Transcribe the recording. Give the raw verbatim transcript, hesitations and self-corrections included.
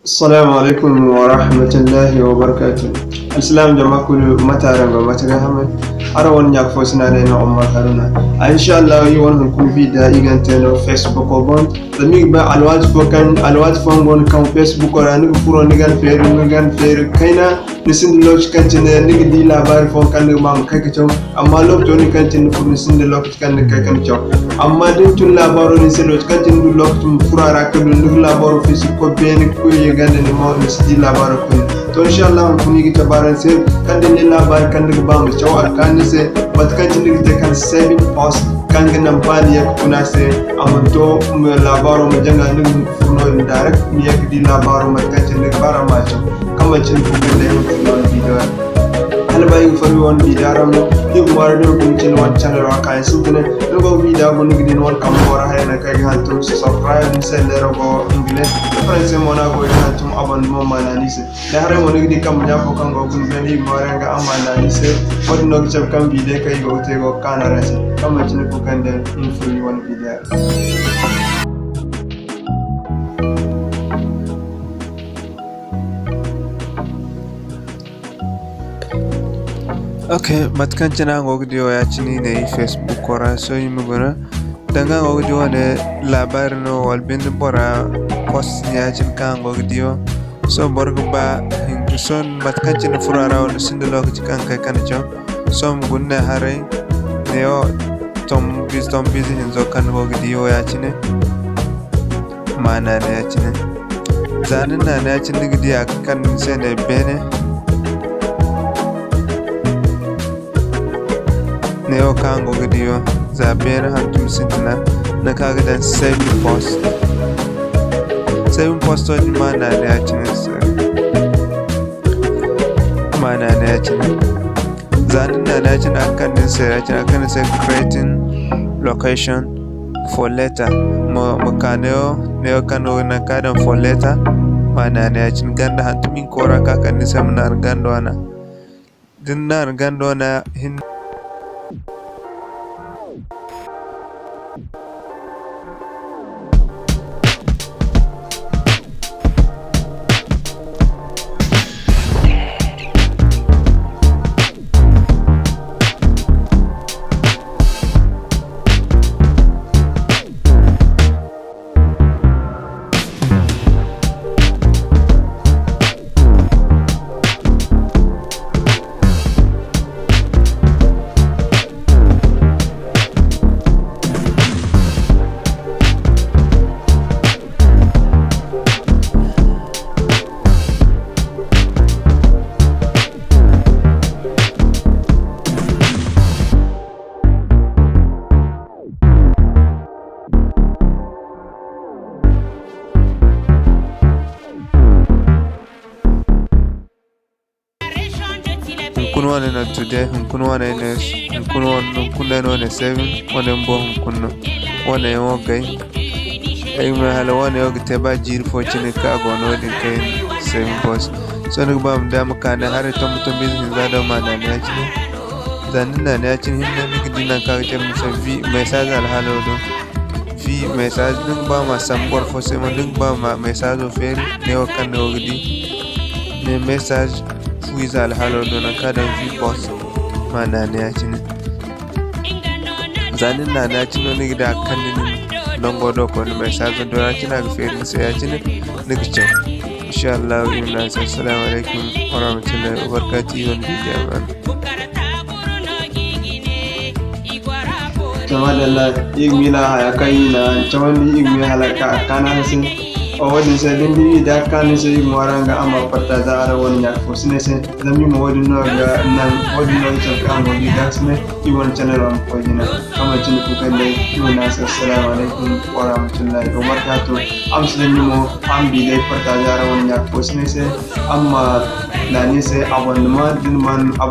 Assalamu alaikum wa rahmatullahi wa barakatuh. Alsilaam jama kulu, mate araŋ go, mate ga hamay? Araŋ wane ɲa fo sina day no Omar Haruna. A, insha Allah, iri wane hunkuna bi da iri ga te no Facebook o boŋ. Zama iri ga bay alwaati fo kaŋ, alwaati fo go no kaŋ Facebook ra ni ga furo, ni ga feeri, ni ga feeri kayna, ni sinda lokaci kaŋ cine ni ga di laabaari fo kaŋ ni ga ba ma kay ga caw. Amma lokaco din kaŋ cine ni furo, ni sinda lokaci kaŋ ni ga kay ga caw. Amma da ni tun laabaaro din se, lokaci kaŋ cine ni du lokaci ma furo a ra ka du, ni ga laabaaro fo si koy beene ka koy ye ganda, ni ma, ni si di laabaaro kulu. To, insha Allah, hunkuna iri ga cabe araŋ se kaŋ da ni laabaari kaŋ ni ga ba ma caw a ga kaanu ni se, mate kaŋ cine ni ga te kaŋ saving post kaŋ ga naŋ ba ni ye ga kuna se, a mana to laabaaro ma jaŋa, ni ga furo no-din direct, ni ye ga di laabaaro mate kaŋ cine ni ga ba araŋ ma caw. Kaŋ manti ni fo kaŋ day hunkuna iri wane video ra. Hala ba iri ga furo iri wane video ra mo, iri ga ŋwaaray da ni guna cine wane channel ra ka ni sintina. Ni go ga video guna, ni ga di ni wane kambo ra haya naŋ kaŋ i ga hantum subscribe, ni se neera go English. Da Faransi mo no a go, i ga hantum abonnement, ma naanu iri se. Da haray mo ni ga di kambe ɲa fo kaŋ go ga guna beene, iri ga ŋwaaray araŋ ga, araŋ ma naanu iri se. Wo-din no ga cabe kaŋ video kaŋ iri go ga te go ga kaanu araŋ se. Kaŋ manti ni fo kaŋ day hunkuna iri wane video ra. Ok, mate kaŋ cine araŋ go ga di wo, ya-cine iri ne iri Facebook ra. Sohõ iri ma guna, danga araŋ go ga di wane laabaari no, wala binde bora post, ya-cine kaŋ araŋ go ga di wo. Sohõ boro ga ba, hin-, sohõ mate kaŋ cine furo a ra wo, ni sinda lokaci kaŋ ga kay ga caw. Sohõ ma guna ne haray, ne wo, tombiize, tombiize hinzo kaŋ ni go ga di wo, ya-cine. Ma naanu ya-cine. Za ni naanu ya-cine, ni ga di a ga kande ni se ne beene. Ne wo kaŋ araŋ go ga di wo, za beene hantum sintina, ni ka ga daŋ saving post. Saving post wo din ma naanu ya-cine se. Ma naanu ya-cine. Za ni naanu ya-cine, a ga kande ni se ya-cine, a ga kande ni se creating location for later. Ma, ma ka ne wo, ne wo kaŋ no naŋ ka daŋ for later. Ma naanu ya-cine, ganda hantum hinko ra ka kande ni se, ma naanu ganda wana. Da ni naanu ganda wana hinne. Hunkuna wane no today, hunkuna wane no, hunkuna wane, hunkuna no ne saving, wane bumbo hunkuna no. Wane yaŋ wo gay. Ay ma hala wane wo ga te ba jiiri fo cine kaŋ a go noodin kay saving post. Sohõ ni ga ba ma da ma ka ne haray tombo tombo ize hinza do ma naanu ya-cine. Za ni naanu ya-cine hinne ni ga di naŋ kaŋ a ga te message alhaalo do. View message, da ni ga ba ma sambu boro fo se mo, da ni ga ba ma message feeri, ne wo kaŋ ni go ga di. Ne message fu ize alhaalo do naŋ kaŋ a daŋ view post, ma naanu ya-cine. Za ni naanu ya-cine no ni ga di a ga kande ni nango do koyne message do ya-cine, a ga feeri ni se ya-cine, ni ga caw. Insha Allah, iri ma ne araŋ se, assalamu alaikum warahmatullahi wabarakatuh, iri wane video ra. To, madalla, iri ga miila haya kaŋ iri na cawandi, iri ga miila hala ka a kaanu araŋ se. O, wo-din se, da ni di iri da a kaanu ni se, iri ga ŋwaaray araŋ ga araŋ ma partager araŋ wane ɲa fo sine se. Zama iri mo wo-din no ga naŋ, wo-din no ga cabe kaŋ araŋ go ga iri gaakasinay, iri wane channel wo ma koy jina. Kaŋ manti ni kulu kaŋ day, iri ma ne araŋ se, assalamu alaikum warahmatullahi wabarakatuh. Araŋ ma si daŋ ni mo, araŋ ma bi day partager araŋ wane ɲa fo sine se. Araŋ ma naanu ni se abonnement, da ni mana abonnement.